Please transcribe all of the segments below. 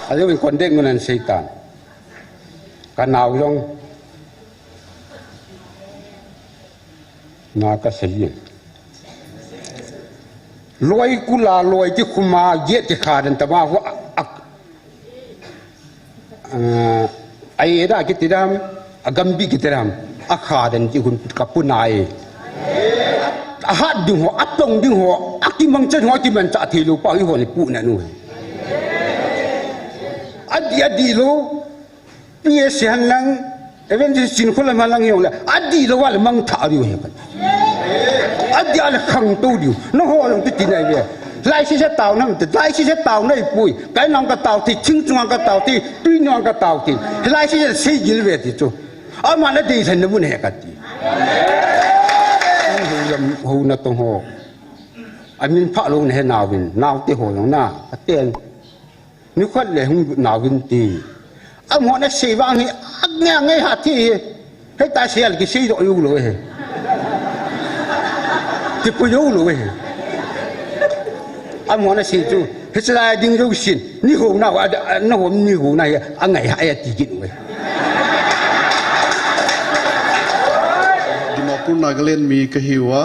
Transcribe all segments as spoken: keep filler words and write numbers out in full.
Ajo in contact mun an sei tan. Ka nau jong. Na ka sei. Loi kula loi ki khuma jet ki kha den tama ho a, a, a, ai da ki tidam, a gambi ki tidam, a kha den ki hun ka punai. A hat ding ho, a tong ding ho, a kimang chen ho, a kiman cha thei lo pa hi ho ni pu na nu. A di, a di lo, P S C han lang, Evangelist Chin Kholam han lang hi jong le, a di lo a le mang tha diu he kan. A di a le khang to diu. Na ho jong ti ti nai ve. Lai si se tau nam te, lai si se tau nai pui. Kai nang ka tau ti, ching chung ka tau ti, tui nang ka tau ti. Lai si se sei gil ve ti chu. Ama na dei than na mun he ka ti. Ho jam ho na tong ho. A min pha lo na he nau vin, nau te ho jong na, a ten. Ni khat le hung nau vin ti. Amaho na sei vang hi, a ngai ngai ha ti hi. Hei ta sei al ki sei do yu lo he. Ti pu yu lo he. Amaho na sei chu. Hei cha ding yu sin. Ni ho na wa, na ho ni ho na ya. A ngai ha ya ti kin we. Dimapur Nagaland mi ka hi wa.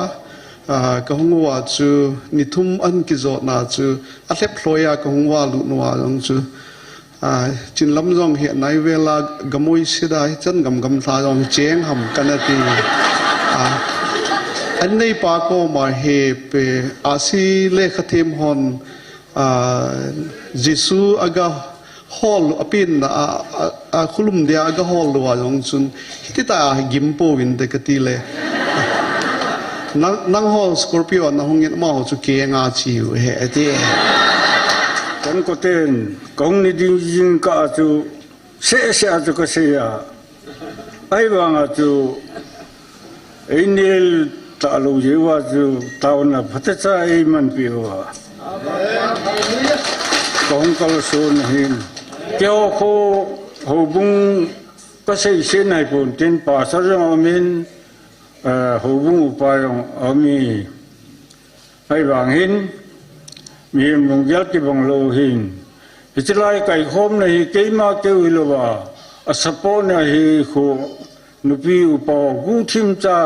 Ah, ka hung uva chu, ni thum an kijotna chu, a lhep lhoi a ka hung uva lut uva jong chu. Ah, Chinlam jong hi nai vela gamoi sida hi chan gam gam thla jong cheng ham kana ti. Ah, an nei pa koma he pe, a si le kha them hon, ah, Jesu aga hol, a pin a, a, a khulum dia aga hol lou a jong chun, hiti ta gim pouvin te ka ti le. Nang, nang ho Scorpio na hung in ma ho chu ke nga chi u he, ati. Kan ko ten, ka hung ni ding jing ka chu, se se a chu ka sei a. Ahivanga chu, ei nel ta lou jeh uva chu, taona phatecha ei manpi uva. Ka hung kalson ahin. Keiho kho, houbung ka sei se nai pon tin, pastor jong aum in, eh, houbung upa jong aum in. Ahivang hin, mihem lunggel kibang lou hin. Hiche lai kaikhomna hi keima keu hilouva, a support na hi khu nupi upa guhthim cha,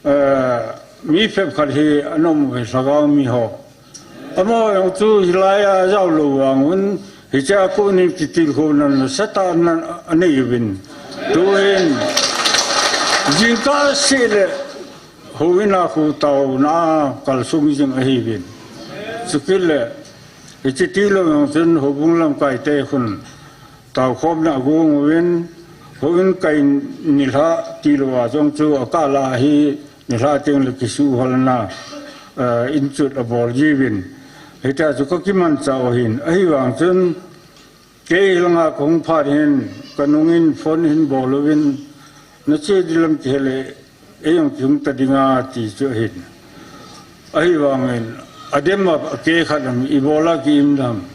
eh, mi phabep khat hi ana um uve lhagao mi ho. Amaho jong chu hilai a jao lou vang un, hiche a kon in kitilkhouna nasatah in ana nei uvin. Tuhin, jingkah seh le, Houin a khu taona a kalsong jing ahiuvin. Chukit le, hiche tilou jong chun houbung lamkai te khun taokhomna agong uvin, houin kai nilhah tilou a jong chu akah lah a hi nilhah teng le kisuhhalna, eh, in chot abol jiuvin. Hitia chu ka kimanchah u ahin, ahivang chun, Kei langa kahung phat hin, kanung in phone hin bol uvin, nache ding lam kihe le, ei jong kihung ta ding ati chu ahin. Ahivangin, adem a, akeh khat lam, ibola ki-im dam.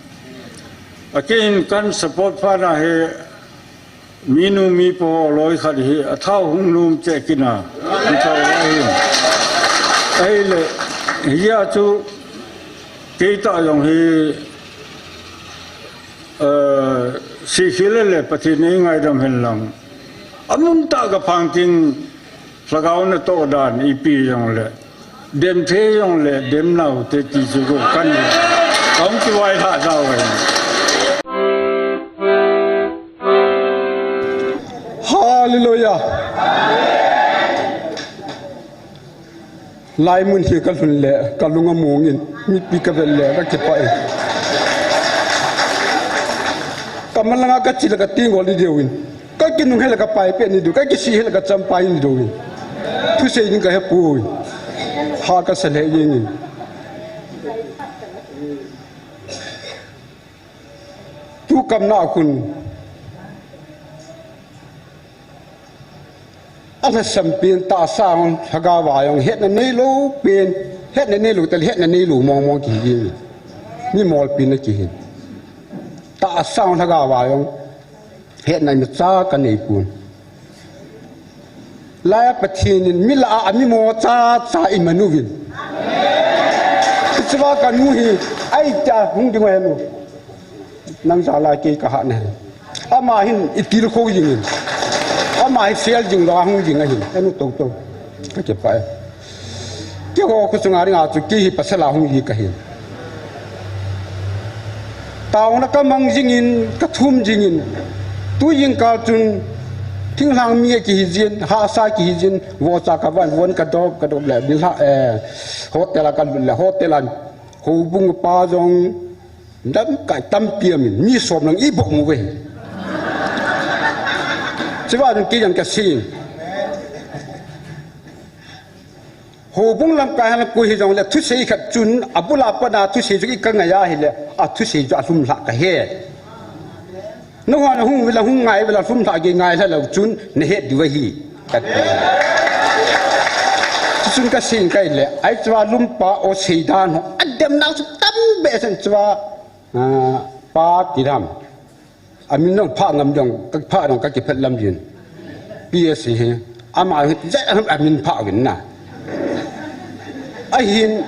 Akeh in kan support phat na hi, minu mipa loi khat hi, athao hung nom cheh kit na, mi thao ahin. Ahile, hia chu, kei tah jong hi, Eh, sihkhel le Pathen in eingaidam hen lang. Amun tah ka phang ting lhagao natoh dan ipi jong le. Dem thei jong le, dem nau te ti chu ko kan. Kahung kivai lha tau hen. Hallelujah. Laimun hi kalhun le, kalung among in, mipi kavet le, kakipah in. Kamalanga kachi le katingol ni diu in. Kakinung hile kapai pet ni diu, kakisih hile kachampai ni diu in. Thusei ding kahepoi. Ha kasa le jeng in. Tu kamna khun. Alhasam pen tahsa hon lhagao a jong hetna neilou pen, hetna neilou tah le hetna neilou mong mong kihi. Mi molpi na kihi. Tahsa hon lhagao a jong hetna imacha kanei pon. Laiya Pathen in mi lah a mi mo cha cha iman uvin. Hichea kanu hi, ai cha hung ding ahi nu. Nang jal a kei kahat nahi. Ama hin itilkhou jingin. Ama hi fail jing lou a hung jing ahin. Anu tou tou. Kakipah e. Keiho khosunga dinga chu kei hi pasal a hung ji kahin. Taona kamang jingin, kathum jingin. Tujingkah chun thinglhang mi kihi jin, hahsa kihi jin, vohcha kavan, von kadop, kadop le, bilha, eh, hotel a kalut le, hotel a houbung pa jong, lamkai tampi amin, mi som lang iboh mu ve. Chua jong kei jong kasei. Houbung lamkai hana koi hijongle thusei khat chun, abul a pat a thusei chu ikangai ahile, athusei chu alhumlhah kahe. Nahon nahung uvin lang hung ngai uvin lang lhumlhah gei ngai lha lou chun nahet diu ahi. Kati. Chuchun kasei kaile, ai chua lumpa o seidan ho. Adem nau chu tam behseh chua, ah, pa ti dam. Amin jong phah ngam jong, kaphah jong kakiphet lam jin. P S hi. Ama hi, jai amin phah uvin na. Ahin,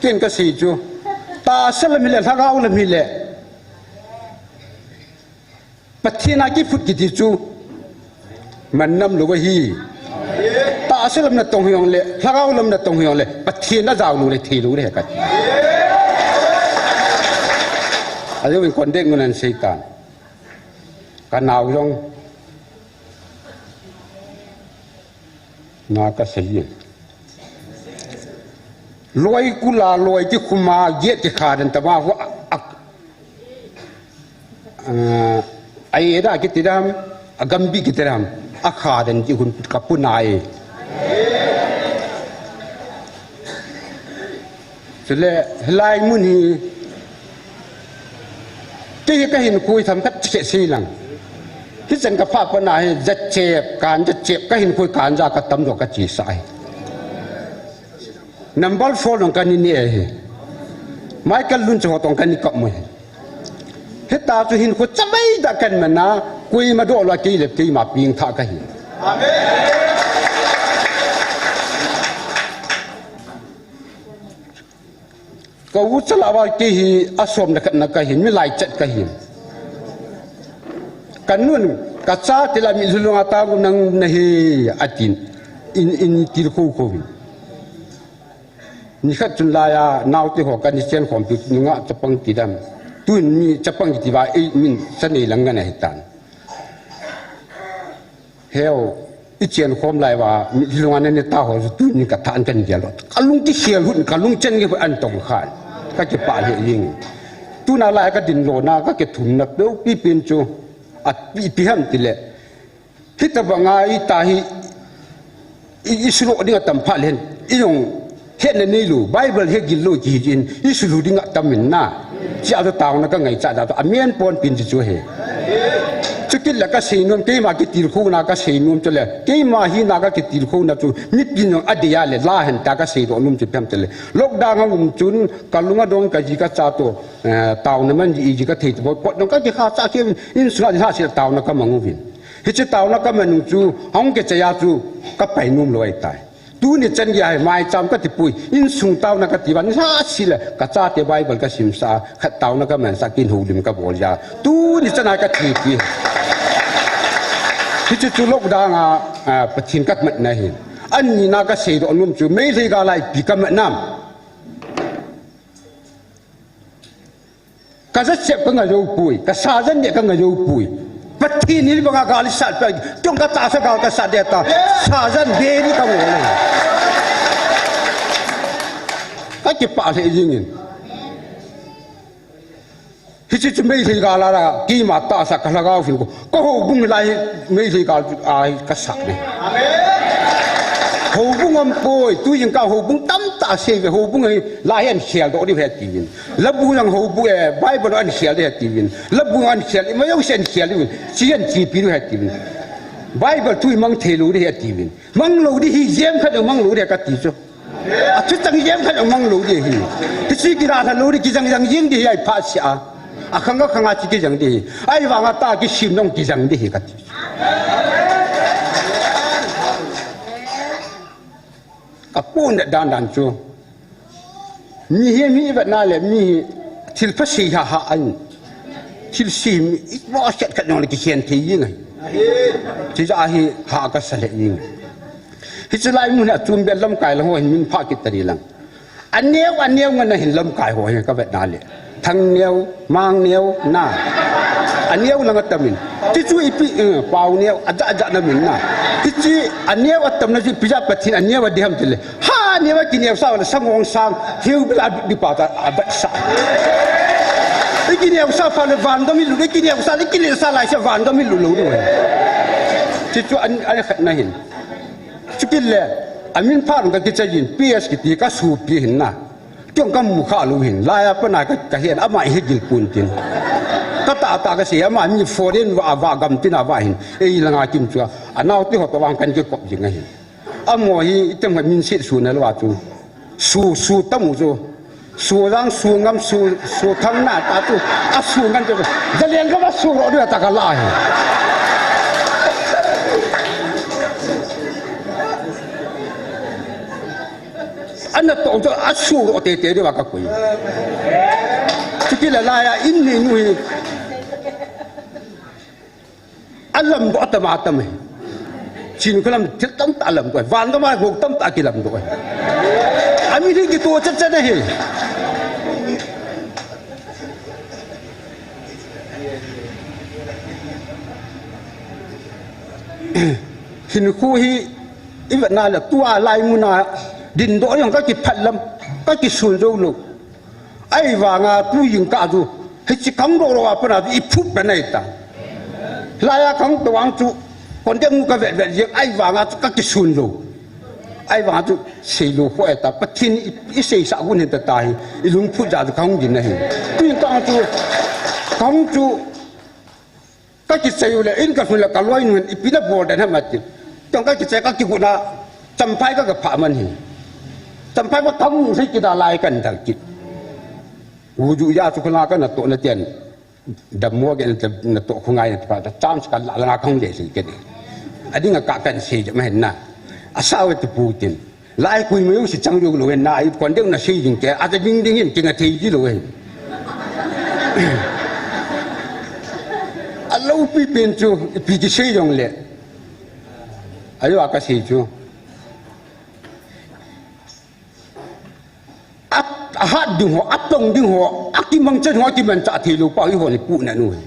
ken kasei chu. Tahsa lam hile, lhagao lam hile. Pathen a kiphut kiti chu man nam lou ahi. Tahsa lam natong hijongle, lhagao lam natong hijongle, Pathen a jao lou le thei lou le he kati. Ajouvin condemn ngun ahin seitan. Kanao jong. Na kasei e. Loi kul a, loi kikhum a, gate kikha den tama hu a, a, a, a eda kiti dam, a gambi kiti dam, a kha den ti hun kapu nai. Chule, hilai mun hi, kei hi kahinkho hi themkhat cheh sei lang. Hichan kaphah pat na hi, jachep, kan jachep, kahinkho hi kan ja katam jo kachesa hi. Number four jong kani ne hi. Michael Lun chu ho tong kani kap mo hi. Hita chu hinkho chamei da kan mana, koima doh lou a kei le keima pengthah kahi. Amen. Ka u chal a val kei hi asom le khat na kahin, milai chat kahin. Ka nun, ka chate la mitlhi lung a tao nang nahi atin, in, in tilkhou khou in. Nikhat chun laiya, naote ho kani chen khompi nunga chapang ti dam. Tun mi chapang ti va, ei min chanei lang ngan ahitan. Heu, i chen khom lai uva, mitlhi lunga nani ta ho chu tunin ka than kan gel lou. Ka lung kikhel hut, ka lungchen nge hut an tong khan. Ka kipah lheh jeng. Tuna lai ka din lona, ka kithumna peupi pen chu. Ipi, ipi ham tile. Hitobanga ita hi, i, i sulo dinga tam phat leh, i jong hetna neilou, Bible he gil lou kihi jin, i sulu dinga tam in na. Chia chu taona ka ngaichat a chu, amen pon pen chu chu he. Chukit le ka seinom, keima kitilkhouna ka seinom chu le, keima hina ka kitilkhouna chu, mipin jong adei a le, la hen ta ka seidoh nom chu ipi ham tile. Lockdown a um chun, ka lung adong ka ji ka cha toh, eh, taona man ji, i ji ka thei toh, pot dong ka kikha cha kei uvin, insunga ji lhah sel taona ka mang uvin. Hiche taona ka man u chu, hung kichai a chu, ka pai nom lou ahitai. Tuni chan geiya hi maicham ka tipoi, insung taona ka ti uva, nilhah sel le, ka chate Bible ka simsah, khat taona ka mansah, kin houlim ka bol a. Tuni chan a ka thipi. Hiche chu lockdown a, a, Pathen ka matna ahi. Anina ka seidoh nom chu, Meitei gal a ipi ka mat nam. Ka jachep ka ngai jou poi, ka sajan deh ka ngai jou poi. Pathen in banga gal isat pai, tong ka tahsa gal ka sat deh ta, sajan deh ni ka ngol e. Ka kipah lheh jeng in. Hiche chu Meitei gal a la, keima tahsa ka lhagao hin ko. Ka houbung lai hi Meitei gal chu ahi ka sat ne. Houbung um poi, tuin ka houbung tamtah sei ve, houbung hi lai hi an khel doh diu ahi tiuvin. Labu jong houbung e, Bible an khel diu ahi tiuvin. Labu an khel, ima jong sei an khel diuvin. Chi an chipi diu ahi tiuvin. Bible tui mang thei lou diu ahi tiuvin. Mang lou ding hi jem khat mang lou ding ka ti chu. A thuchang jem khat mang lou ding hi. Hiche kidalha lou ding kijang jang jing ding hi ahi phat seh a. A khang a khang a chi kijang ding hi. Ahivanga ta kisim nong kijang ding hi ka ti. Ka pon dan dan chu. Mi hi mi vetna le mi hi thilpha sei ha ha an. Thil sim, i mo set khat nong le kikhen thei jing ahi. Chija hi ha ka sa le jing. Hiche lai mun a chun bel lamkai lang ho hin min pha kit tadi lang. Aneo, aneo ngan a hin lamkai ho hin ka vet na le. Thangneo, Mangneo, na. Aneo lang atamin. Ti chu ipi, eh, Pauneo, aja, aja na min na. Hiche aneo atam na chu ipi ja Pathen aneo adiham tile. Ha, neo a kineo sa le sangong sang, hiu bila di pa ta, a ba sa. I kineo sa fa le van gam i lu, i kineo sa le kineo sa lai sa van gam i lu lo. Ti chu an, an khat na hin. Chukit le, amin pha ka kichai jin, P S kiti ka supi hin na. Tiong ka mu kha lo hin, laiya pana ka, ka hin, ama hi gil pun tin. Ka ta ta ka se, ama mi foreign va, va gam tin a va hin, ei langa kim chua, anau ti ho to vang kan ki kop jing a hin. Amo hi, item ha min sit su na lo a chu. Su, su tamu chu. Su lang, su ngam, su, su thang na ta chu. A su ngan chu. Jalen ka va su ro dia ta ka la hi. Ana to chu a su ro te te dia ka kui. Chukit le laiya in ni nu hi. Alam doh atam atam e. Chin khulam thil tamtah alam doh e. Van gam a gou tamtah kilam doh e. Ami hi kito chat chat e. Hinkho hi i vet na le tua lai mun a din doh jong ka kiphat lam, ka kisun jou lou. Ahivanga tu jingkah chu, hiche kang ro ro a pana chu i phut pen ahi ta. Laiya kang to ang chu, kon deng u ka vet vet jeng, ahivanga chu ka kisun lou. Ahivanga chu, sei lou kho e ta, Pathen i, i seisa gun hin ta ta hi, i lung phut ja chu kang din ahi. Tu jingkah chu, kang chu, Ka kichai u le, in ka lhun le, ka loi nun, ipi na bol den ham ati. Tong ka kichai, ka kigu na, Champhai ka, ka pha man hi. Champhai ma kang sei kida lai kan dal kit. U ju ya chu khuna ka na to na tian. Dam mo ke na to khungai na pa, chance ka la la nga kang le sei ke ni. Ading a ka kan sei je ma hen na. Asa we tu Putin. Lai kui mai u si chang jou lou hen na, i kon deu na sei jing ke, a ta ding ding hin, kinga thei ji lou hen. A lou pi pen chu, ipi kisei jong le. Ajo a ka sei chu. A, a hat ding ho, a tong ding ho, a kimangcha ho, a kimancha thei lou pa, i ho ni pu na nu hen.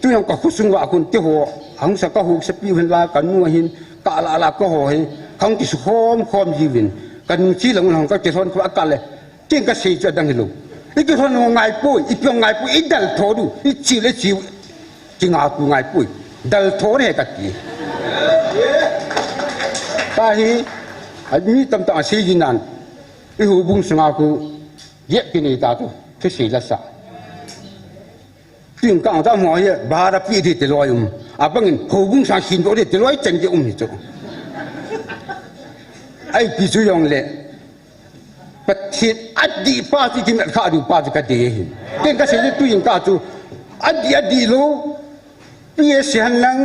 Tu jong ka khosung va khun te ho, hung sa ka huk sa pi hin la ka nu hin, ka la la ka ho hin, khang kisu khom khom ji vin. Ka nu chi lang lang ka ke thon ka ka le. Ting ka sei chu adang hi lou. I ke thon ngai poi, i piong ngai poi, i dal tho du, i chi le chi, ki nga ku ngai poi. Dal tho ne ka ti. Ta hi, a mi tam ta sei ji nan. I hu bung sanga ku, ye ki ni ta tu, ke sei la sa. Ting kang ta mo ye, bara pi di te loi um. Abang in, ho bung sa sin do di te loi chen di um hi chu. Ai pi chu jong le. Pathen a di pa chu ki met kha du pa chu ka de hin. Ting ka sei tu ting ka chu. A di a di lou. Pi e si han lang.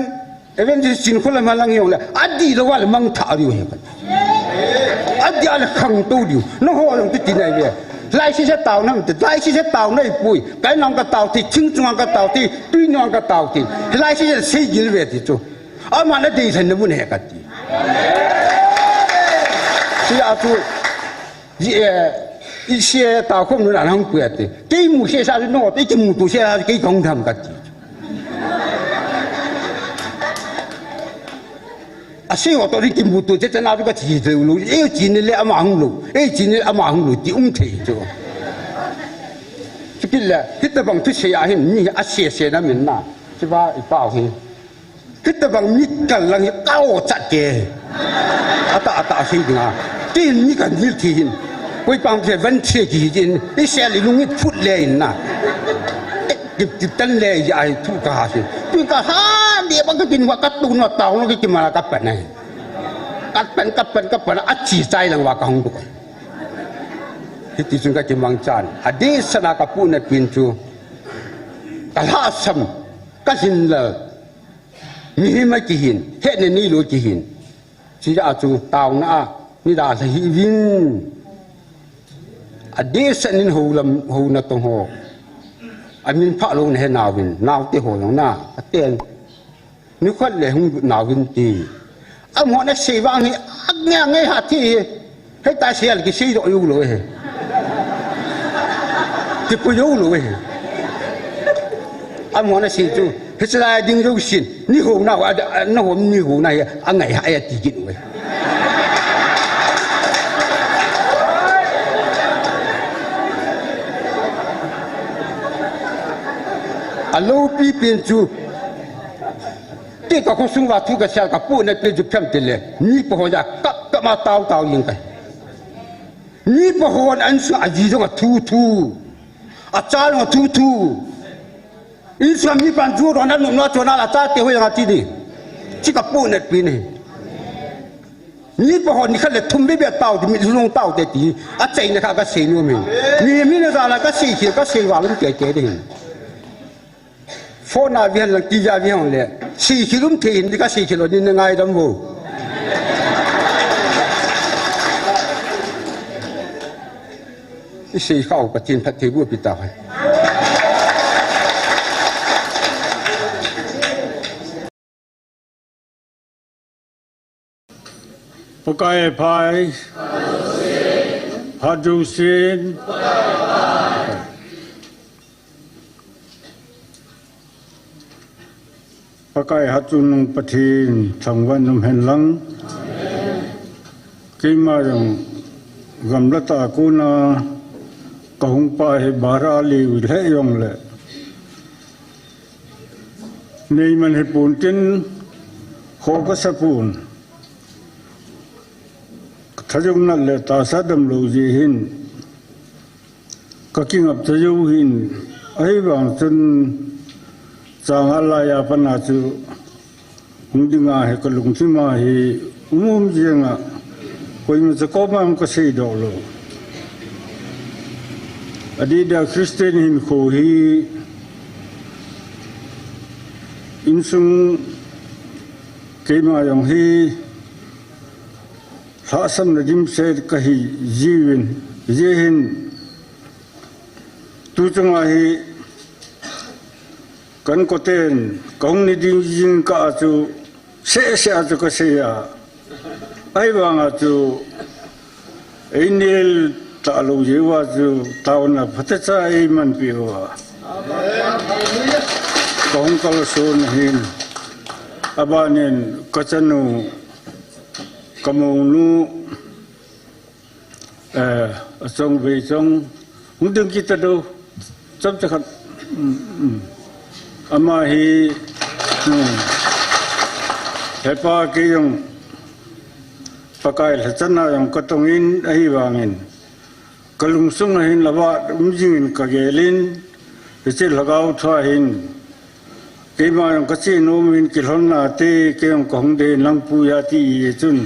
Even si sin khula ma lang jong le. A di lou wa le mang tha di he. A di a le khang to di. No ho jong ti ti nai ve. Lai si se tau nam ti, lai si se tau nai pui. Kai nang ka tau ti, ching chung ka tau ti, tui nang ka tau ti. Lai si se sei gil ve ti chu. Ama na dei san na mun he ka ti. Si a chu. Ji e, i si e tau khom nu na nang pui a ti. Kei mu se sa no, ti ki mu tu se sa kei kong dham ka ti. A sei ho to ri kimuto che chana ka chi thei lou, e chi ni le ama hung lou, e chi ni le ama hung lou, ti um thei chu. Chukit le, hitabang thusei a hin mi a se se na min na, chiva i pau hi. Hitabang mi kal lang hi ka o chat ke. Ata, ata sei dinga. Tin mi kan mil thi hin. Koi pang che van che ki hin. I se li lung it phut le in na. Ki, ki tan le ya ai thu ka ha si. Tu ka ha, dia ba ka kin wa ka tu no tau no ki ma ka pan ai. Ka pan, ka pan, ka pan, a chi chai lang wa ka hung du. Hiti chun ka ki mang chan. A di sana ka pu na pin chu. Ka la sam, ka sin la. Mihem a kihin, hetna neilou kihin. Chija chu taona a, nida lha hih uvin. Adeh sah nin hou lam, hou natong ho. Amin phah lou nahe nauvin, naote ho jong na, aten. Nikhat le hung lut nauvin ti. Amahon asei vang hi, angai angai hat hi. Hei ta sei a le kisei doh jou lou hi. Kipui jou lou hi. Amahon asei chu. Hiche lai a ding jousen. Ni hou na, a, a, na hou ni hou na hi. Angai ha, a ti kit lou hi. Aloupi pen chu. Ti ka khosung uva thu kasei a ka pu na pi ju phem tile. Ni pa ho ja kap kap ma tao tao jing kai. Ni pa ho an su a ji jong a thu thu. A cha jong a thu thu. In su mi pan ju ro na nom na cho na la cha te ho jong a ti di. Chi ka pu na pi ni. Ni pa ho ni khat le thum be be tao di mi lung tao te ti. A chai na kha ka sei nu mi. Ni mi na ja la ka sei ki ka sei wa lum te te di. Phone a vien lang ti ja vien le. Sei khel um thei hin, ka sei khel lou nin na ngaidam vo. I sei khau Pathen phattheiboh pi tauhen. Pakai phai. Phat jousen. Pakai hatchungnung Pathen thangvah in um hen lang. Keima jong gamla tah a kona kahung pah hi bara liu lheh jong le. Nei man hi pon tin, kho kasa pon. Thajou nat le tahsa damlou jeh hin. Ka kingap thajou hin, ahivang chun chang a lai a pat na chu hung ding a hi ka lungthim a hi um um jeng a, koima cha koma ka sei doh lou. Adih dia Christian hinkho hi insung keima jong hi lhahsamna dimset ka hi jiuvin, hijeh hin tu chunga hi kan koten, ka hung ni ding jing kah a chu, seh seh a chu ka sei a. Ahivang a chu, ei nel talou jeh uva chu, taona phatecha ei manpi uva. Ka hung kalson ahin, abanin ka chanu, ka mounu, Eh, achong vei chong, hung ding kit tadou, chomcha khat, um, um. Ama hi, um, hepa kei jong, Pakai lhachana jong ka tongin, ahivangin, ka lungsung a hin lava um jingin ka gelin, hiche lhagao thua hin, keima jong ka che nom in kilhonna te, kei jong ka hung dei nang pu a ti chun,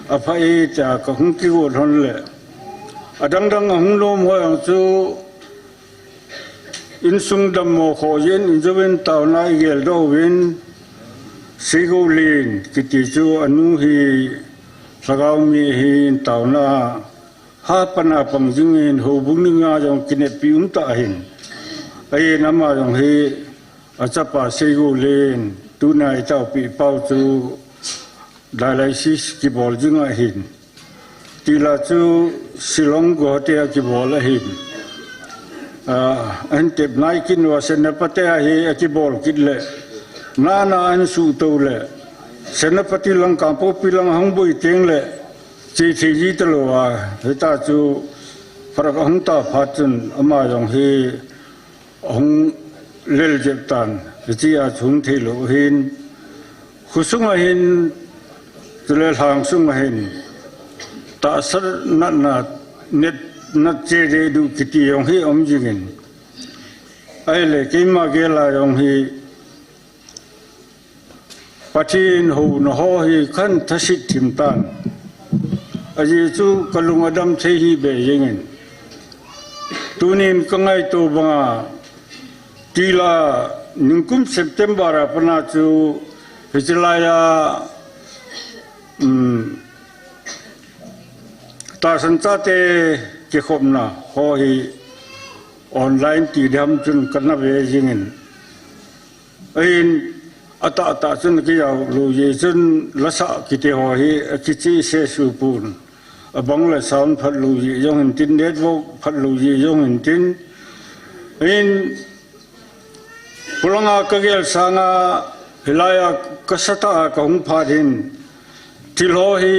apha e tia ka hung kigo lhon le. Adang dang ahung nom ho jong chu, insung dammo kho jin, in jouvin taona i geldoh uvin, Seigoulen kiti chu anu hi lhagao mi ahin taona ha pana pang jingin houbung dinga jong kineppi um tah ahin. Ahin ama jong hi achapa Seigoulen tuna i taopi pau chu dialysis kibol jing ahin. Tila chu Shillong Guwahati a kibol ahin. Ah, ahin tep nai kit uva Senapati a hi akibol kit le. Nana ahin suhto le. Senapati lang Kangpokpi lang ahung boi teng le. Che thei ji talou a, hita chu pharak ahung ta phat chun ama jong hi ahung lel jep tan, hiche a chu hung thei lou hin, khosung a hin, chule lhang sung a hin, tahsa natna, natna che deh duh kiti jong hi um jingin. Ahile keima gel a jong hi, Pathen houna ho hi kahin thasit thim tan. Ajeh chu ka lung adam thei hi be jengin. Tunin ka ngaito banga tila ningkum September a pana chu hiche lai a, um, tahsan chate kikhopna ho hi online ti diham chun kana ve jingin. Ahin, atah tah chun kijao lou ji chun lasa kiti ho hi kichi se su pun. Abang le sound phat lou ji jong hin tin, network phat lou ji jong hin tin. Ahin, pulanga kagel sanga hilaiya kasatah a kahung phat hin. Thil ho hi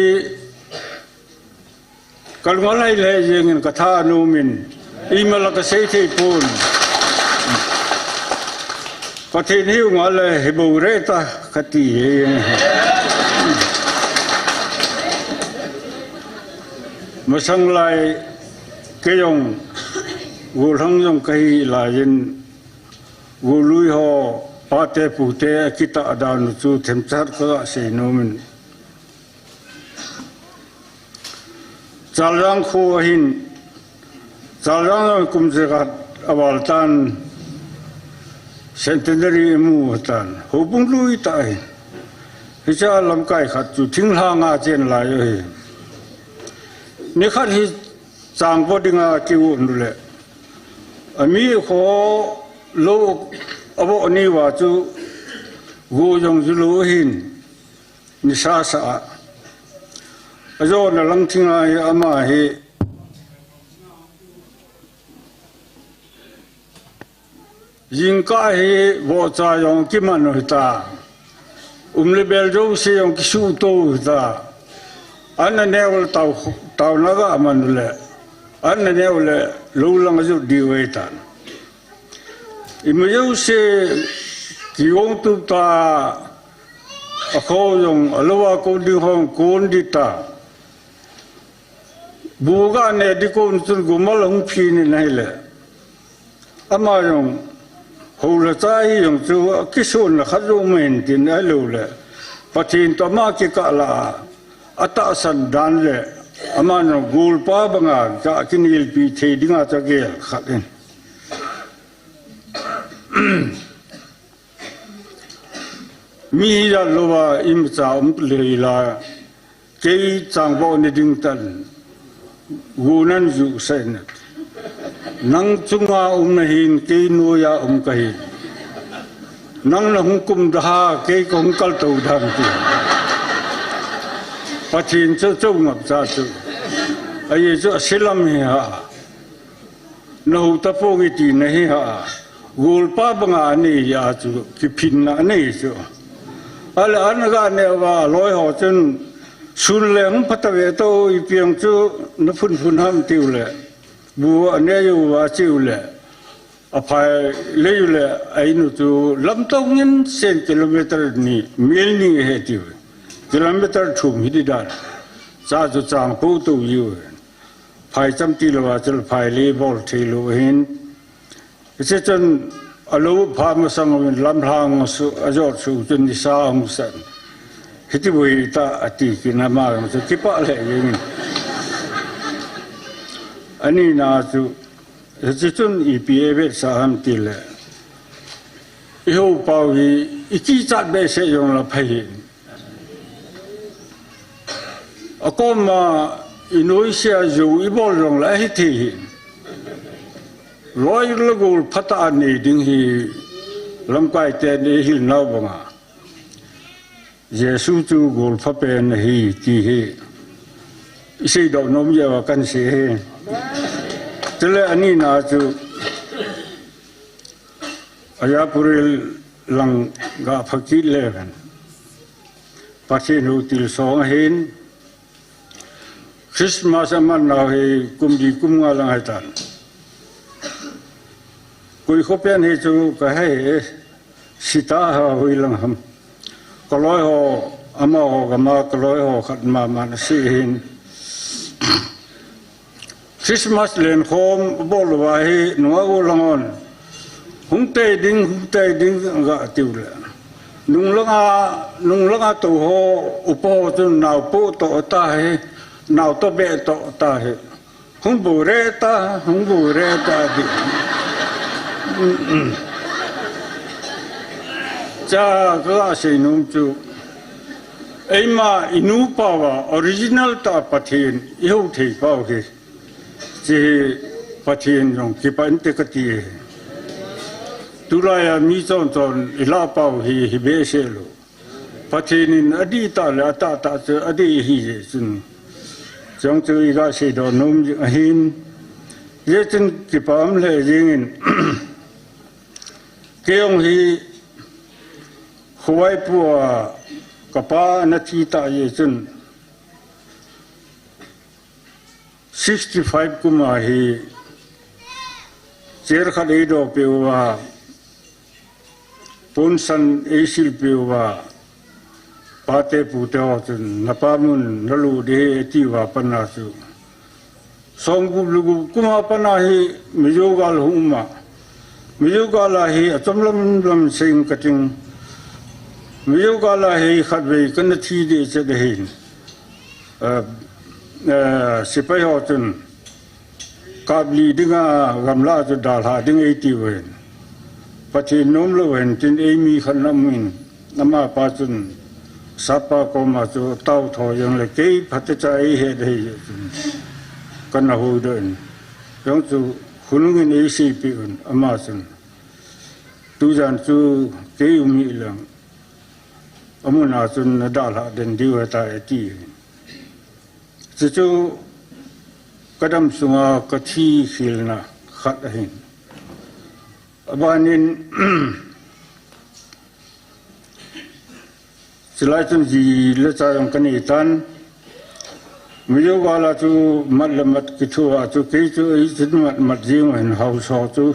kalunga lai le jingin katha numin. Imala kasei thei pun. Pathen hi unga le hi bo re ta kati hi. Masang lai kei jong, golhang jong kahi laiyin, golui ho, pate pute, akitah dan chu themchat kasei numin. Chaljang kho ahin, Chaljang kum jakhat aval tan, centenary imu tan, houbung lui tah ahin. Hicha lamkai khat chu thinglhang a chen lai ahi. Nikhat hi changvo dinga kiu nule. Ami kho lou avo ni va chu go jong ju lou ahin. Nisa sa a. Ajona lang thinga hi ama hi. Jingkah hi vohcha jong kiman u hita. Um le bel jouse jong kisuto u hita. An aneo le tao, taona ga man u le. An aneo le lou lang ajot diu ahitan. Ima jouse kigong tup ta, akho jong, alou a kon ding hong kon ding ta. Bu ga ne ding kon chun gumal hung phin in ahile. Ama jong, hou le cha hi jong chu, kisonna khat jong mahin tin ahilou le. Pathen toh ama kikah la a, atahsan dan le, ama jong golpa banga, ka kinelpi thei dinga chu agel khat in. Mi hi jat louva imacha um lei la, kei changvo ni ding tan, go nan ju sah in. Nang chunga um nahin, kei noiya um kahin. Nang nahung kum daha, kei kahung kaltou dan ti. Pathen chu chou ngap cha chu. Ahi chu asilam hi ha. Nahou tapong iti nahi ha. Golpa banga anei a chu, kiphinna anei chu. Ale an ga neo va loi ho chun, sun le hung phatah ve to, ipi jong chu naphun phun ham tiu le. Bu anei uva chiu le. Aphai lei u le, a in u chu lamtong in sen kilometer ni, mil ni he tiu. Kilometer thum hi di dan. Cha chu chang po to jiu. Phai cham ti louva chu phai le bol thei lou hin. Hiche chun alou pha masang uvin lamlhang su, ajot su chun nisa hung san. Hiti boi ta ati kin ama jong chu kipah le jeng in. Ani na chu, hiche chun ipi avetsah ham ti le. Ihou pau hi, ikichat behseh jong la phai hin. Akoma inoise a jou ibol jong la hithei hin. Loi le gol phatah a nei ding hi lamkai ten eihil nau banga. Jesu chu golpha pen ahi ti hi. Isei doh nom jeh uva kan sei hi. Chule ani na chu Ayapurel lang ga pha kit le hen. Pathen hou til song ahin. Christmas aman nau hi kum li kum nga lang ahitan. Koi kho pen hi chu kahei e. Sita ha hui lang ham. Kaloi ho, amaho gama kaloi ho khat mama na si hin. Christmas lenkhom bol uva hi nunga u lang on. Hung tei ding, hung tei ding ga tiu le. Nung langa, nung langa tou ho, upa ho chun nao po to ta hi, nao to be to ta hi. Hung bu re ta, hung bu re ta di. Cha ka sei nom chu. Eima inu pau va original ta Pathen ihou thei pau hi. Hiche hi Pathen jong kipah inte kati. Tulai a mi chon chon ilah pau hi, hi behseh lou. Pathen in adih tah le atah tah chu adih ahi jeh chun. Chujong chu iga seidoh nom jing ahin. Hijeh chun kipah um lheh jengin. Kei jong hi Khovaipu a kapa ana thi tah jeh chun. Sixty-five kum a hi chair khat eidoh peh uva, ponsan eisil peh uva, pate pute ho chun napa mun nalut ding ahi ati uva pat a chu. Somgup le gup kum a pat a hi Mizo gal hung um a. Mizo gal a hi achom lam lam seiyin kating. Mizo gal a hi khatvei kana thi ding chet ahin. Eh, eh, sepai ho chun kap li dinga gamla chu dalha ding eiti uvin. Pathen nom lou hen tin eimi khat ana um in, amapa chun sapa koma chu tao tho jong le kei phatecha eihet ahi chun kana houdoh in. Jong chu khonung in eiseipeh un ama chun. Tujan chu kei um hih leng amun a chun nadalhah den diu ahitai ati. Chuchu kadam sunga kathi khelna khat ahin. Abanin, chulai chun ji le cha jong kanei tan. Mizo gal a chu mat le mat kithoa chu kei chu eichun mat mat jing u ahin haosa chu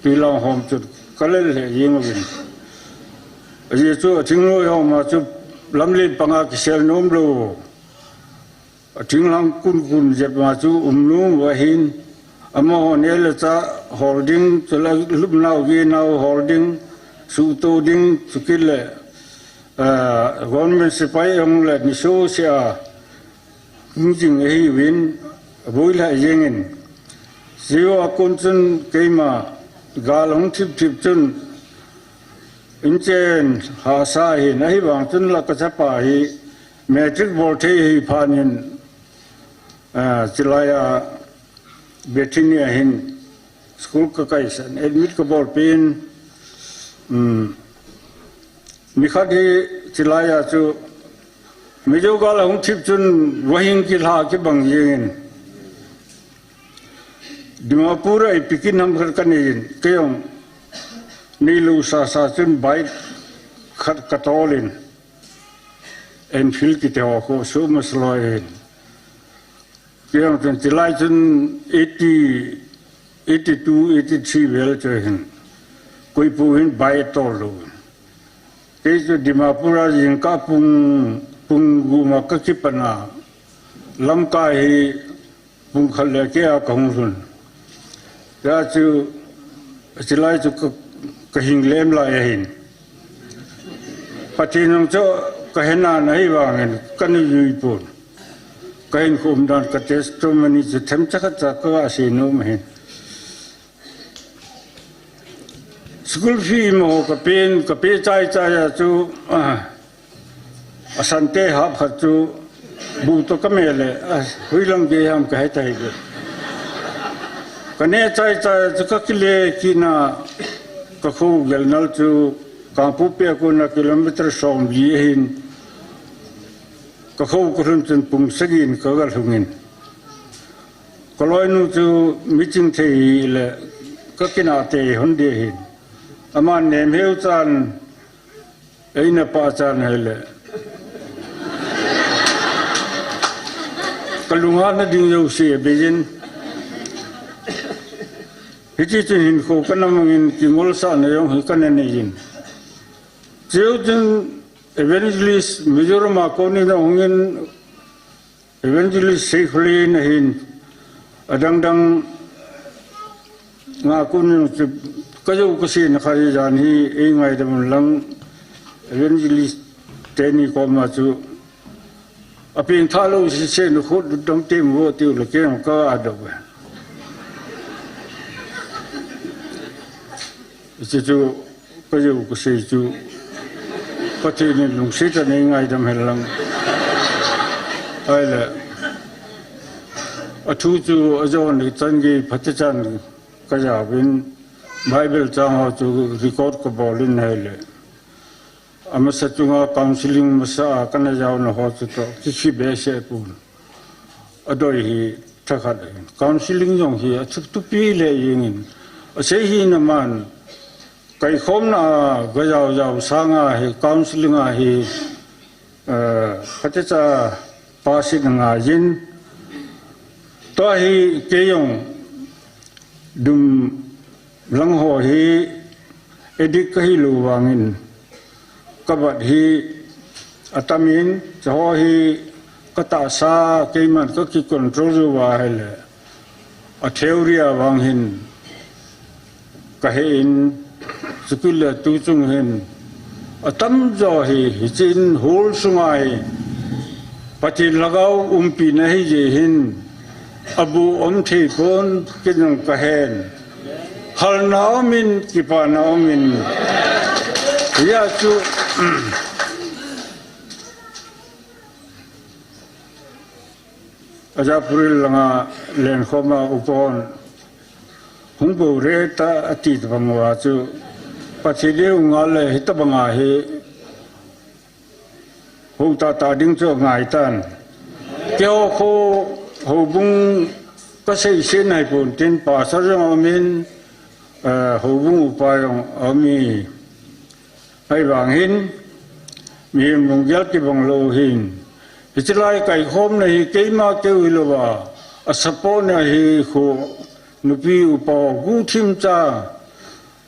twilang hom chu kalel lheh jing uvin. Ajeh chu athingnoi hom a chu lamlen panga kisel nom lou. Athinglhang kun kun jep ma chu um nom u ahin, amaho neh le chah hol ding, chule lupnau ginau hol ding, suhto ding, chukit le, ah, government sepai jong le ni soh seh a hung jing ahiuvin, aboi lheh jengin. Chuche a kon chun keima gal hung thip thip chun, inchen hahsa ahin, ahivang chun la kachapa hi, matric bol thei ahi phat in, ah, chulai a Bethany a hin school kakaisan, admit kabol peh in, um, nikhat hi chulai a chu Mizo gal ahung thip chun vahin kilha kibang jengin. Dimapur a ipi kinam khat kanei in, kei jong neilou sasa chun bike khat katol in. Enfield kiti ho khu, suhmah loi in. Kei jong chun chulai chun eighty, eighty-two, eighty-three vel chu hin. Koipu hin bike tol lou. Kei chu Dimapur a jingkah pung, pung gup ma kakipan a. Lamkai hi pung khat le keh a kahung lhun. Hijeh chun, chulai chu ka, kahing lem lai ahin. Pathen jong chu kahe nan ahivangin kana jui pon. Kahinkho umdan ka testimony chu themcha khatcha kaga sei nom ahin. School fee mo kapen, kape chai chai a chu, ah, asante hap khat chu bu toh kamel le, ah, hoilang gei ham kahe tai ve. Kaneh chai chai a chu kakile kit na, kakho gelnal chu Kangpokpi a kona kilometer somli ahin. Kakho kalhun chun pung sagi in kaga lhung in. Kaloinu chu miching thei hile kakinah tei hon ding ahin. Aman nemheu chan, eina pah chan hile. Kalunghanna ding jouse abeiyin. Hiti chun hinkho kana mangin kingolsahna jong hi kana neiyin. Chujou chun evangelist Mizoram a konin ahungin Evangelist Seikhole in ahin, adang dang nga kon jong chu kajou kasei na khat hi jan hi eingaidam un lang, evangelist teni koma chu apeng tha lou sese na khut dam tem vo tiu le kei jong ka adop e. Hiche chu kajou kasei chu Pathen in lungset a neingaidam hen lang. Ahile, Athu chu ajon le chan gei phatechan kajaovin Bible chang ho chu record kabol in ahile. Amasa chunga counseling masa a kana jaona ho chu toh kikhi behseh pon. Adoi hi thakhat ahin. Counseling jong hi athupi le jengin. Asei hi naman Kaikhomna a gajao jao sanga hi counseling a hi, eh, phatecha pass in angaiyin. Tua hi kei jong dum lang ho hi addict kahi lou vangin kabat hi atamin, chaho hi katahsa keiman kaki control jou va ahile. A theory a vang hin kahe in, chukit le tuchung hin atamjo hi, hiche in hol sunga hi Pathen lhagao umpina hi jeh hin abu um thei pon, kei jong kahen. Halna umin, kipana umin. Hijeh chun, Ajapuril langa lenkhoma upon hung bou re ta ati tabang uva chu Pathen in hung ngal le hitabanga hi hou tata ding chu angai tan. Keiho kho houbung kasei se nai pon tin pastor jong aumin, eh, houbung upa jong aumin. Ahivang hin, mihem lunggel kibang lou hin. Hiche lai kaikhomna hi keima keu hilouva, a support na hi khu nupi upa guhthim cha,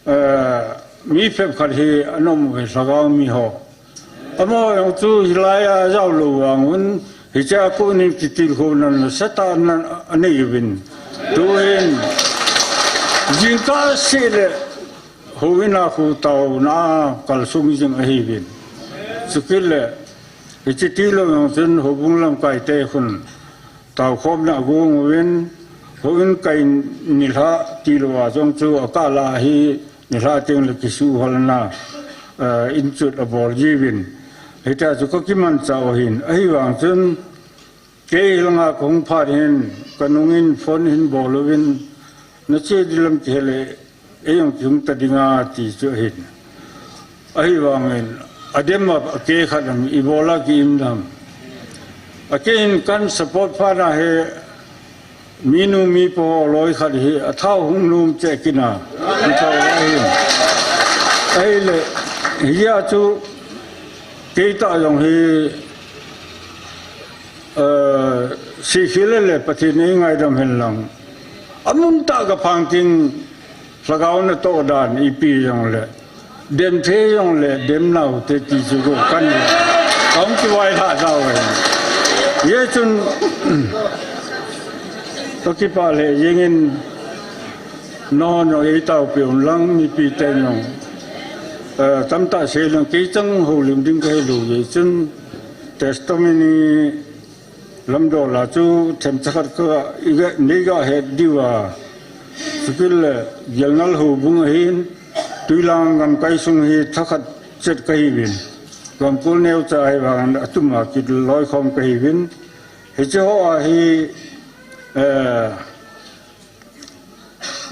eh, mi phabep khat hi ana um uve lhagao mi ho. Amaho jong chu hilai a jao lou vang un, hiche a kon in kitilkhouna nasatah in anei uvin. Tuhin, jingkah seh le, Houin a khu taona kalsung jing ahiuvin. Chukit le, hiche tilou jong chun houbung lamkai te khun taokhomna agong uvin, houin kai nilhah tilou a jong chu akah lah hi nilhah teng le kisuhhalna, eh, inchut abol jiuvin. Hitia chu kakimanchah u ahin, ahivang chun, Kei langa kahung phat hin, kanung in phone hin bol uvin, nache ding lam kihe le, ei jong kihung ta ding ati chu ahin. Ahivangin, adem a, akeh khat am, ibola ki-im dam. Akeh in kan support phat na hi, minu mipa loi khat hi, athao hung nom cheh kit na, mi thao ahin. Ahile, hijeh chun, kei tah jong hi, Eh, sihkhel le Pathen in eingaidam hen lang. Amun tah kaphang ting lhagao natoh dan ipi jong le. Dem thei jong le, dem nau te ti chu ko kan. Kahung kivai lha tau e. Hijeh chun, kakipah le jengin, nangho jong eitaopi un lang mipi te jong. Eh, tamtah sei lang kei chang houlim ding kahi lou jeh chun, Testimony lamdol a chu themcha khat ka, iga, neiga het diu a. Chukit le Gelnal houbung ahin, Tuilang gamkai sung hi thakhat chet kahiuvin. Gamkol neocha ahivangin atum a kiloikhom kahiuvin. Hiche ho a hi, eh,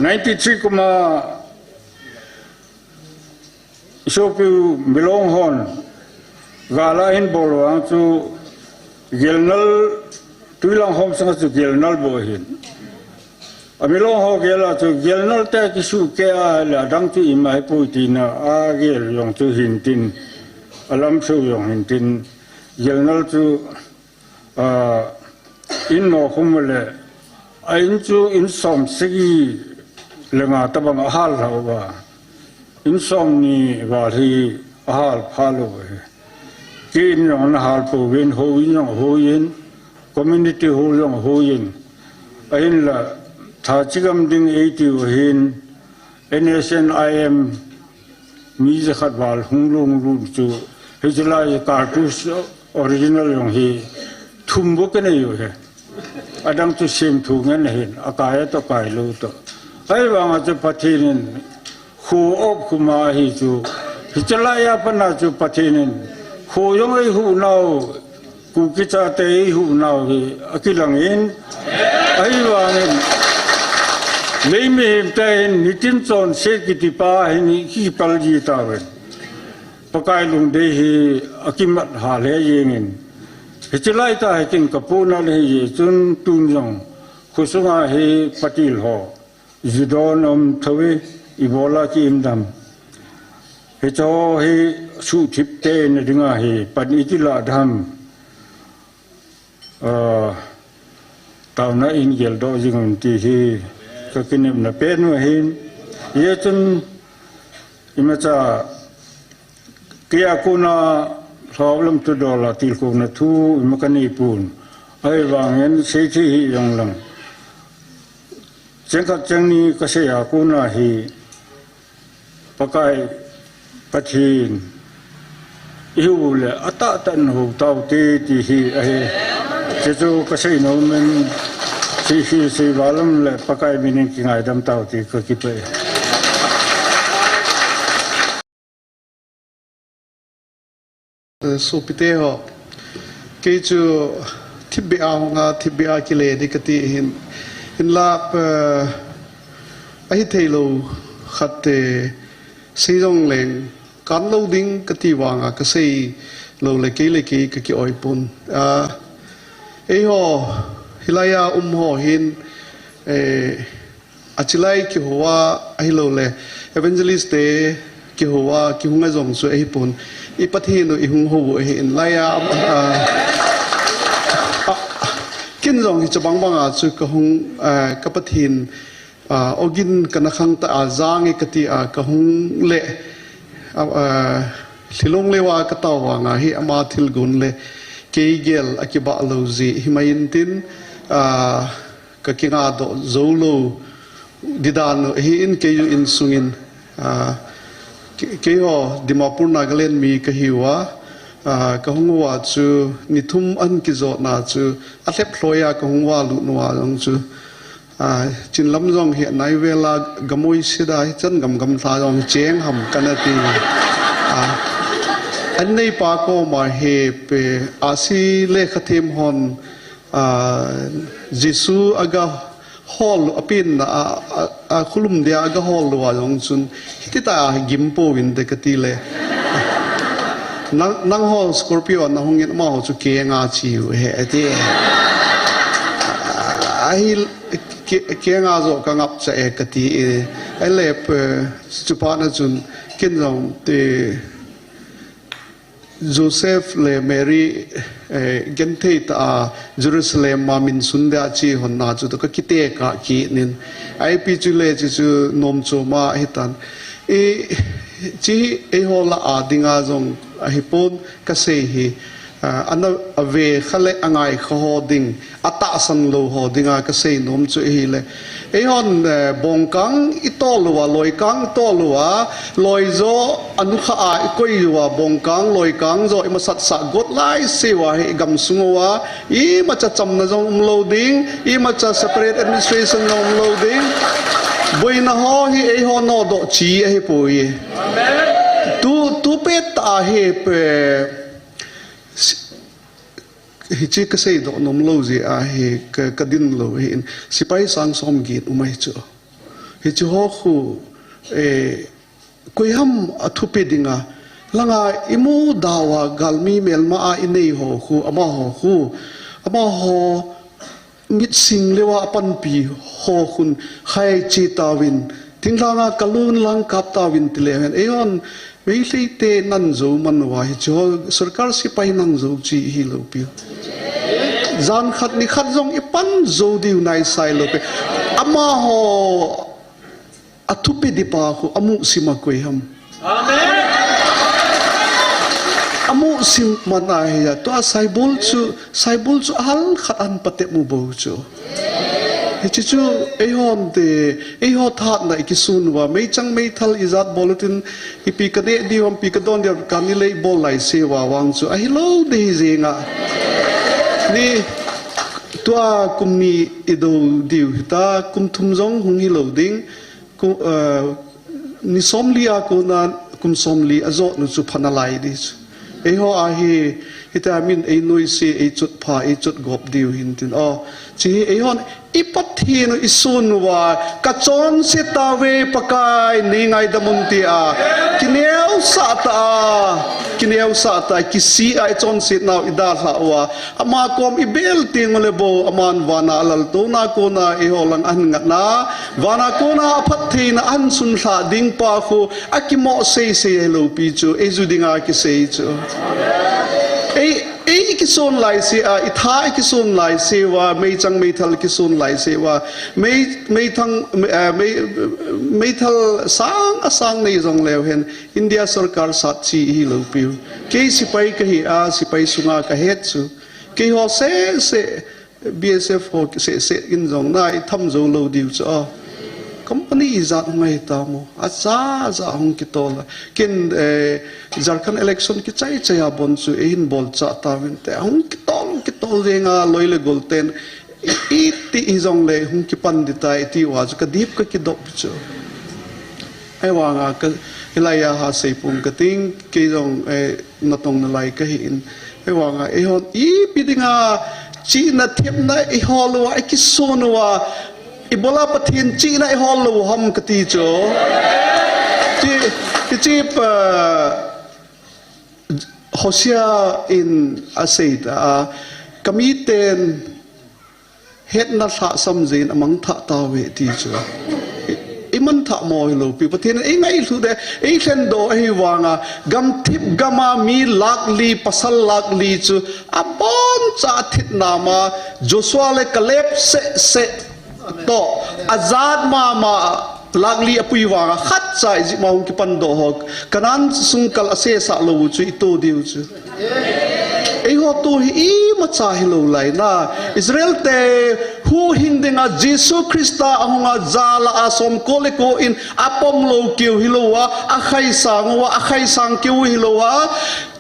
ninety-three kum a Isopiu Milong hon, gal ahin bol vang chu Gelnal, Tuilang hom sanga chu Gelnal bou ahin. A Milong ho gel a chu Gelnal te kisuh keh a le adang chu ima hipoi tina, agel jong chu hintin, alamso jong hintin, Gelnal chu Ah, in nokhum le, a in chu in som sagi le nga tabang ahal lhauva. In som ni val hi ahal phalou ve. Kei in jong ana hal pouvin, houin jong houin, community hall jong houin. Ahinla, tha chigam ding eiti u ahin, N S N I M, mi jakhat val hung lunglut chu, hiche lai cartridge original jong hi thum bou kanei u ahi. Adang chu semthu ngen ahin, akai a toh kailou toh. Ahivanga chu Pathen in kho op khum ahi chu, hiche lai a pat na chu Pathen in kho jong eihuh nau, Kuki chate eihuh nau hi akilang in, Ahivangin, lei mihem te hin nitin chonset kiti pa hin kipal ji tauvin. Pakai lungdei hi akimat hale jengin. Hiche laitah hi kin kapohnat le hijeh chun tun jong khosunga hi patil ho jidon um thou e, ibola kiim dam. Hiche ho hi suhthip tena dinga hi pan iti lah dem. Ah, taona in geldoh jing un ti hi kakinepna pen u ahin. Hijeh chun imacha kei a kona lhou lam thu dola tilkhouna thu ima kanei pon. Ahivangin seithei hih jong lang, cheng khat cheng ni kasei a kona hi Pakai Pathen ihiu le atahtah in hou taute ti hi ahi. Hiche chu kasei nom in, sei sei sei val um le Pakai min in kingaidam taute, kakipah e. Eh, sopite ho, kei chu thipbeh a hung a, thipbeh a kile ding kati ahin, hinla, eh, ahithei lou khat te sei jong leng kan lou ding kati vanga kasei lou le kei le kei kaki-oi pon. Ah, eiho, hilai a um ho hin, eh, Achelai kihou a ahilou le, evangelist te kihou a, kihung a jong chu ahipon. I Pathen u ihung hou u ahin, lai a, a, a, ken jong hiche bang banga chu kahung, a, ka Pathen, a, ogin kana khangtah a, jang e kati a, kahung le, a, a, lhilong leuva katao vanga hi ama thilgon le kei gel akibah lou jeh himai intin, a, kakingadoh jou lou ding dan u ahin, kei u insungin, ah, ke-, keiho Dimapur Nagaland mi kahiuva, ah, kahung uva chu ni thum ahin kijotna chu alhep lhoi a kahung uva lut uva jong chu, ah, chinlam jong hi anai vela gamoi sida hichan gam gamla jong cheng ham kana ti. Ah, an neipa koma hi pe asi le khathem hon, ah, Jesu aga hol, apenna a, a, a khulum dia aga hol uva jong chun, hiti ta gim pouvinte kati le. Nang, nangho Scorpio nahung in amaho chu kenga chiu he ati. Ahi ke-, kenga jo kangap cha e kati e. Ahile pe, chupana chun ken jong te Joseph le Mary, eh, genthei tah a Jerusalem a minsun dia che honna chu toh kakite kah kit in. Ipi chu le chu chu nom chom ahitan. I, chi eiho lah a dinga jong ahipon kasei hi, ah, ana ave kha le angai kha ho ding, atahsan lou ho dinga kasei nom chu ahile. Eihon, eh, bongkang itol uva, loikang itol uva, loijo anukha a ikoi uva, bongkang, loikang jo imasat sah got laiseuva hi igamsung uva, imacha chamna jong umlou ding, imacha separate administration jong umlou ding. Boina ho hi eiho nodoh chi ahipoi. Tu, tu pet a hi pe, Hiche kaseidoh nomlou jeh a hi ka, kadin lou ahin, sepai sang som get um ahi chu. Hiche ho khu, eh, koiham athupi dinga, langa imu dauva galmi melma a inei ho khu, amaho khu, amaho mitsing leuva apanpi ho khun khai che tauvin, thinglhanga kalun lang kap tauvin tile hen, eihon Meitei te nang jou man uva hiche ho, sorkar sepai nang jou chi hilou piu. Jan khat ni khat jong ipan jou diu naisai lou pi. Amaho athupi ding pa khu amusim a koi ham. Amen. Amusim man ahi a, tua saibol chu, saibol chu ahal khat ahin patep u bou chu. Hiche chu eihon te, eiho thahatna ikisun uva, meichang meithal ijat bol utin, ipi kaneh diu ham, ipi kadon diu ham, kani le ibol laiseuva vang chu ahilou ding hi jenga. Ni tua kum ni idou diu hita, kum thum jong hung hilou ding, ku, eh, ni somli a kona kum somli ajot nu chu pha nalai ding chu. Eiho a hi Hita min ei nuisi, ei chut pha, ei chut gop diu hin tin. O, chi hi ei hon, i Pathen u i sun uva, ka chonse tave Pakai, nei ngaidam un tia. Kineosah ta a, kineosah ta, kisi a i chonse nau i dalha uva. Ama kom i bel teng ule bou, aman vana alaltouna kona, ei ho lang ahin ngatna. Vana kona aphattheina ahin sunlha ding pa khu, akimo seisei ahi lopi chu, ei ju dinga kisei chu. Ei, ei kisun laise a, i tha i kisun laise uva, meichang meithal kisun laise uva, mei, meithang, mei, eh, mei, meithal sang asang nei jong leu hen, India sorkar sat chi hi lopiu. Kei sipai kahi a, sipai sunga kahet chu. Kei ho sese, B S F ho sese in jong na i tham jou lou diu chu a. Company ijat hung ahi ta mo. Aja ja hung kitol a. Kin, eh, Jharkhand election kichai chai a bon chu ei hin bol cha ta vin te. Hung kitol, kitol venga loi le gol ten. I, i ti i jong le hung kipan di ta i ti uva chu ka dip ka kidop chu. Ei vanga ka, i lai a ha seipung ka ting, kei jong, eh, natong nalai kahi in. Ei vanga, ei hon ipi dinga, chihna thepna i hol uva, i kisun uva, i bola Pathen chihna i hol lou ham kati chu. Chi, chi pa, Hosea in asei ta, a, ka miten hetna lhahsam jeh in amang thah tauve ti chu. I, i man thah mo hi lopi. Pathen in ei ngailhu de, ei lhen doh ahi vanga, gamthip gama mi lakh li, pasal lakh li chu, abon cha thit nama, Joshua le Caleb sese, toh, ajat mama, lakh li apui vanga, khat cha Egypt ma hung kipan doh ho, Canaan sung kal asesa lou chu, i to diu chu. Ei ho tu hi imacha hi lou lai na. Israel te huhhing dinga Jesu Christa ahunga jala a som ko le ko in apom lou keu hi lou a, akhaisang uva, akhaisang keu hi lou a,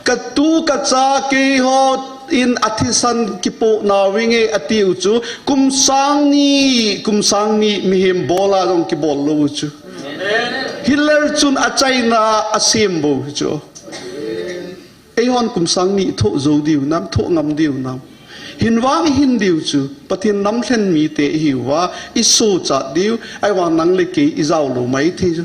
ka tu ka cha kei ho in athisan kipoh nau vinge ati u chu, kum sang ni, kum sang ni mihem bol a jong kibol lou u chu. Hitler chun achaina asem bou hi chu. Ei hon kum sang ni thoh jou diu nam, thoh ngam diu nam. Hin vang i hin diu chu, Pathen nam lhen mite i hiuva, i sochat diu, ahivang nang le kei i jao lou mai thei chu.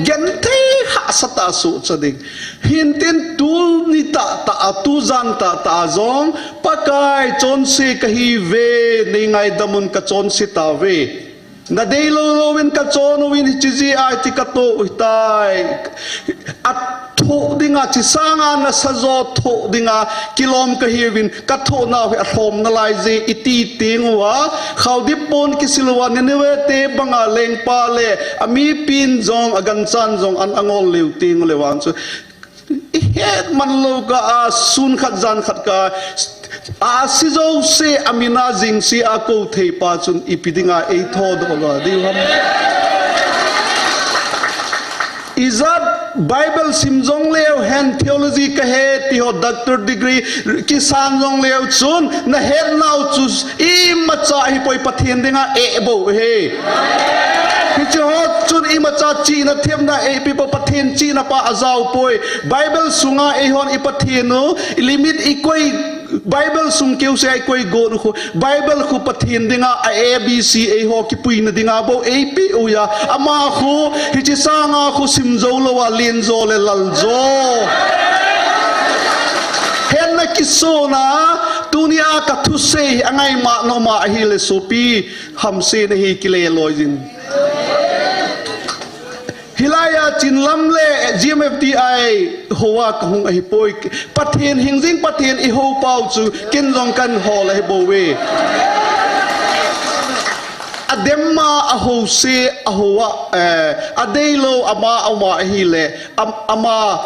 Genthei hahsa tah a socha ding. Hintin tuni tahtah a, tujan tahtah a jong, Pakai chonse kahiuve, nei ngaidam un ka chonse tauve. Na deilou louvin ka chon uvin hiche jeh a hiche ka toh u hitai. Athoh dinga, hiche sanga nasa jo thoh dinga kilom kahiuvin, ka thoh nau hi alhom nalai je iti teng uva, Khaodip pon kisil uva, Nineveh te banga lengpa le amipin jong aganchan jong an angol leu teng ule vang chu. I het man lou kah a, sun khat jan khat kah a, asi jouse a mina jingse a kou thei pa chun ipi dinga ei thodoh lou diu ham. Ijat Bible sim jong leu hen theology kahe ti ho, doctor degree kisan jong leu chun na het nau chu imacha hi poi, Pathen dinga eh bou hi. Hiche ho chun imacha chihna themna eipe poi, Pathen chihna pa ajao poi. Bible sunga eihon i Pathen u, i limit i koi, Bible sung keuse a i koi got u khu, Bible khu Pathen dinga a A B C eiho kipuina dinga bou eipe u ahi. Ama khu, hiche sanga khu sim jou lou a, len jo le lal jo. Hetna kisona, tunia ka thusei hi angaima noma ahile sopi, hamse nahi kile loi jin. Hilai a Chinlam le G M F D I hoa kahung ahipoi. Pathen hingjing Pathen ihou pau chu ken jong kahin hol ahi bouve. Adem ma ahouse ahoa, eh, adeilou ama ama ahile, am-, ama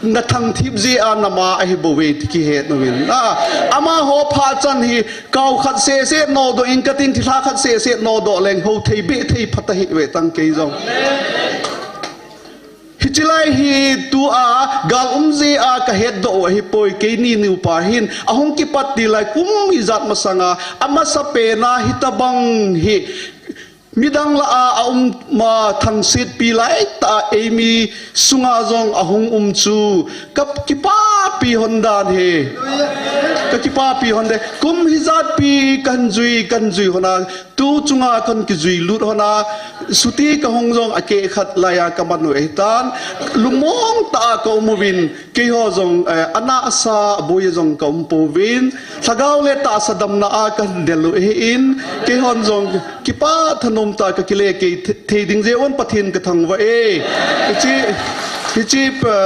na thangthip jeh a nama ahi bouve ti kihet uvin. A, amaho phachan hi kau khat sese nodoh in katin, thilha khat sese nodoh leng hou thei beh thei phat ahi ve tang kei jong. Hiche lai hi tua gal um jeh a kahetdoh u ahipoi, keini nupa hin ahung kipat til lai kum ijat masanga, amasapen a hitobang hi Midang lah a, a um ma thangsetpi lai tah a eimi sunga jong ahung um chu ka kipapi hon dan ahi. Ka kipapi hon de. Kum hijatpi kan jui, kan jui hon a, tu chunga kan kijui lut hon a, suti ka hung jong a keh khat lai a ka man u ahitan, lungmong tah a ka um uvin, keiho jong, eh, ana asa boi jong ka um pouvin, lhagao le tahsa damna a ka del u ahin, keihon jong kipa thanom tah a ka kile kei the-, thei ding jeh un Pathen ka thangvah e. Hiche, hiche pa,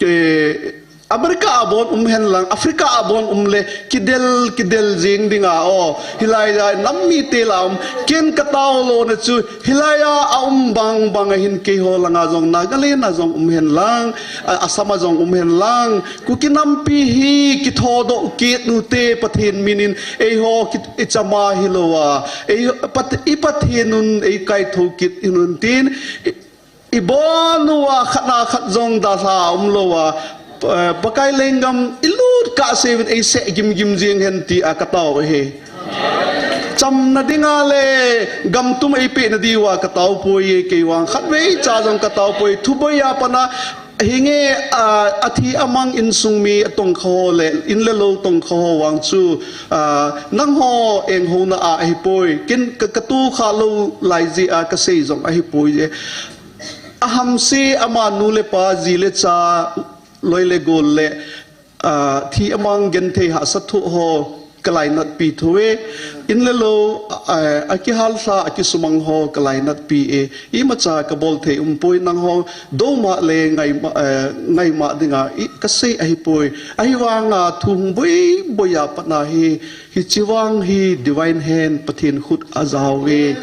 eh, America a bon um hen lang, Africa a bon um le, kidel, kidel jing ding a, o, hilai a nam mite lah a um, ken ka tao lona chu, hilai a, a um bang bang a hin keiho langa jong, Nagaland a jong um hen lang, a, Assam a jong um hen lang, Kuki nampi hi kithodoh kit u hite Pathen min in, eiho ki, i chama hilou a, ei, Pat-, i Pathen un ei kaitho kit in un tin, i, i bon uva khat na khat jong dalha umlou a, eh, Pakai lenggam i lut kah seuvin ei seh gimgim jing hen ti a ka tao ahi. Chamna dinga le gamtum ei pehna diuva ka tao poi e, kei vang khatvei cha jong ka tao poi. Thuboi a pat a hinge, a, a thi a mang insung mi a tongkha ho le, in le lou tongkha ho vang chu, a, nangho enghouna a ahi poi. Ken ka, ka tokha lou lai jeh a ka sei jong ahi poi e. A hamse ama nu le pa, ji le cha, loi le gol le, a, thi a mang genthei hahsat thoh ho ka lainatpi thou e. In le lou, a, a kihal lha, a kisumang ho ka lainatpi e. Imacha ka bol thei um poi, nangho douma le ngaima, eh, ngaima dinga i, ka sei ahi poi. Ahivanga thu hung boi boi a pat na hi, hiche vang hi divine hand, Pathen khut a jao e.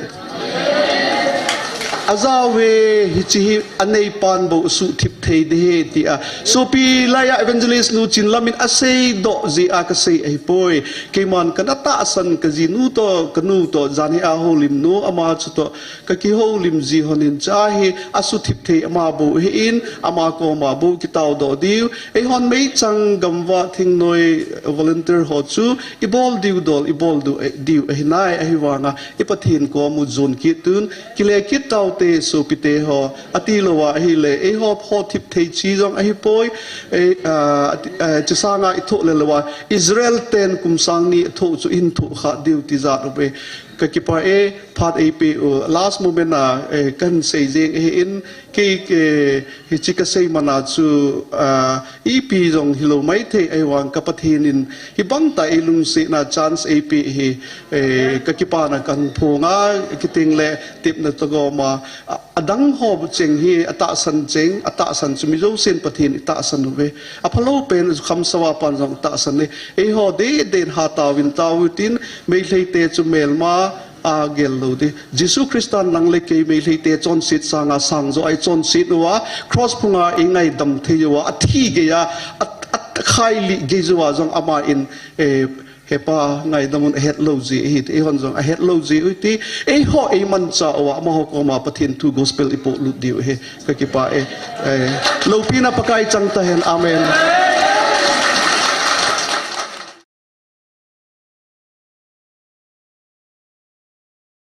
A jao e, hiche hi a neipan bou suhthip thei ding ahi, ti a. Sopi, lai a evangelist nu Chinlam in a seidoh jeh a ka sei ahi poi. Keiman kana tahsan ka jinu toh, ka nu toh, jan hi a houlim nu, ama chu toh, ka kihoulim ji hon in cha hi, a suhthip thei ama bou ahin, ama koma bou kitao doh diu. Eihon meichang gamvah thingnoi volunteer ho chu, i bol diu dol, i bol diu, eh, diu ahi nai, ahivanga, i Pathen kom u jon kit un, kile kit taute sopite ho, ati louva ahile, eiho phothip thei chi jong ahi poi, eh, ah, ati, eh, chusanga i thoh le louva, Israel ten kum sang ni a thoh chu i hin thoh kha diu ti jat u ve, ka kipah e, phat ei peh u, last moment a, eh, kan sei jeng ahin, Kei, kei, hiche ka sei man a chu, ah, ipi jong hilou maithei ahivang ka Pathen in hibang tah a ei lungsetna chance ei peh hi, eh, ka kipana kan phong a, kiti le tepna toh gom a, a, adang ho cheng hi atahsan cheng, atahsan chu mi jousen Pathen i tahsan uve. Aphalou pen chu Khamsao a pan jong tahsan e. Eiho deden ha taovin tao u tin, Meitei te chu melma, a gel lou ding. Jesu Christan nang le kei Meitei te chonset sanga sang jo a i chonset uva, cross phunga i ngaidam thei uva, a thi gei a, a, a khailih gei uva jong ama in, eh, He Pa, ngaidam un, ahet lou ji ahi ti, eihon jong ahet lou ji u ti, eiho ei manchah uva, amaho koma Pathen thu gospel i polut diu ahi, ka kipah e, eh, loupina Pakai chang tahen, amen.